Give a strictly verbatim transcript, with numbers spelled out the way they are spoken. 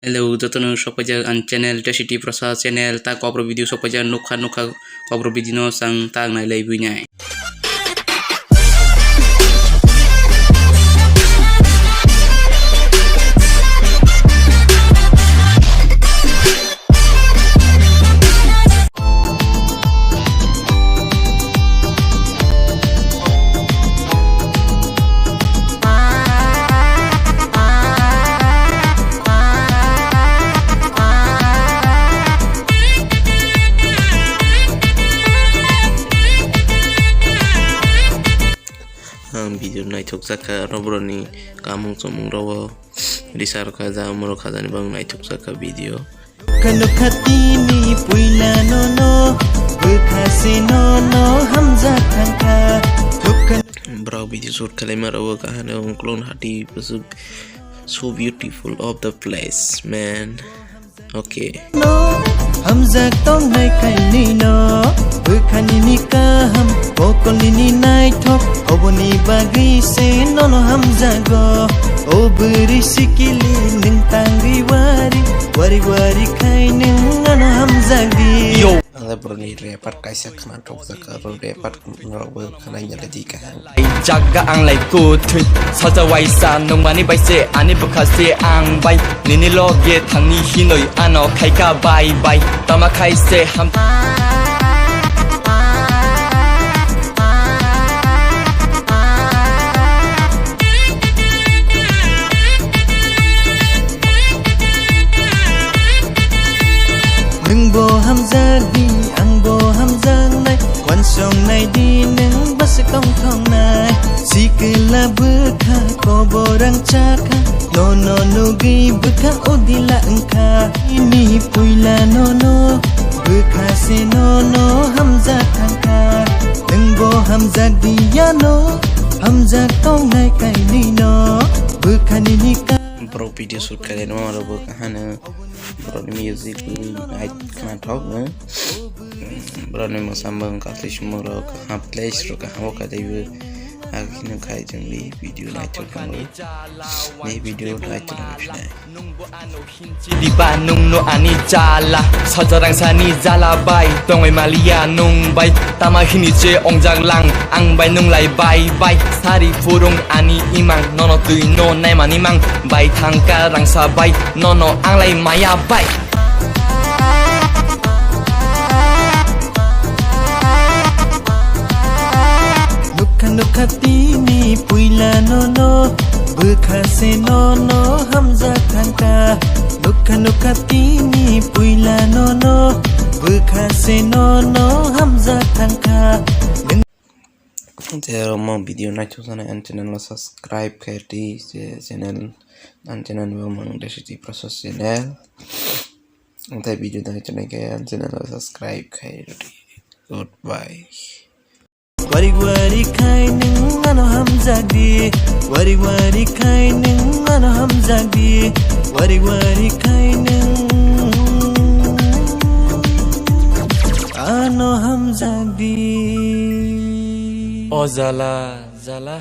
Hello, jotono sokpaijak ang channel, T C T Prasad channel, ta kokborok video sokpaijak, nukha, nukha kokborok video no chwng ta nailai buinai. Ang video naithok jakha, oro borokni kamung chomung rok o risar kha ja, umorok khajani bagwi naithok jakha video. Nukha nukha tini puila nono, bwkha se nono hamjak thangkha. Nukha Borok video shoot khlaima rok o kaham ungkulung hati bwswk, so beautiful of the place, man. Okay. No, hamjak tongnai kainwi no, bwkhani ni kaham, bokolni ni naithok, oboni bagwi se nono hamjago. O bwrwi sikili nwng tangwi wari, wari wari khai nwng ano hamjak di. Yo. Ang le borokni rap part kaisa khna thokjak, aro rap part rokbo khna ya di kaham. Jaga ang lai kuthwi, saja waisa nungmani bai se ani bwkha se ang bai. Nini loge thangni hinoi ano khaika bye bye. Tama khai se ham. Nwng bo hamjak di, ang bo hamjaknai, uansuknai di nwng bwswk tongthoknai. Sikla bwkha koborang chakha, nono nugwi bwkha odila wngkha. Ini puila nono, bwkha se nono hamjak thangkha. Nwng bo hamjak di ano, hamjak tongnai kainwi no, bwkhani ni ka- Borok video shoot khainai rok bo kaham no. Borokni music nai khnathok no. Borokni mwsamung kathai sumung rok kaham place rok kaham o kathai bo. Agini khai chwngni video naithok tongo. Ni video naithok tongo phinai. Diba nungno ani chala, sajarangsani jala bai, tongoi maliya nung bai, tama hini je ongjak lang, ang bai nung lai bai bai, sari phurung ani imang, nono twi no naimani mang, bai thangka rangsa bai, nono ang lai maya bai. Nukha nukha tini puila nono, bwkha se nono hamjak thangkha. Nukha nukha tini puila nono, bwkha se nono hamjak thangkha. Nwng Tei oro mo video naithok sanai ani channel no subscribe khai di, je channel, ani channel bo mang Desiti Process channel. Tei video naithok nai khe ani channel no subscribe khai di. Goodbye. Wari wari khai nwng ano hamjak di, wari wari khai nwng ano hamjak di, wari wari khai nwng ano hamjak di. O jala, jala.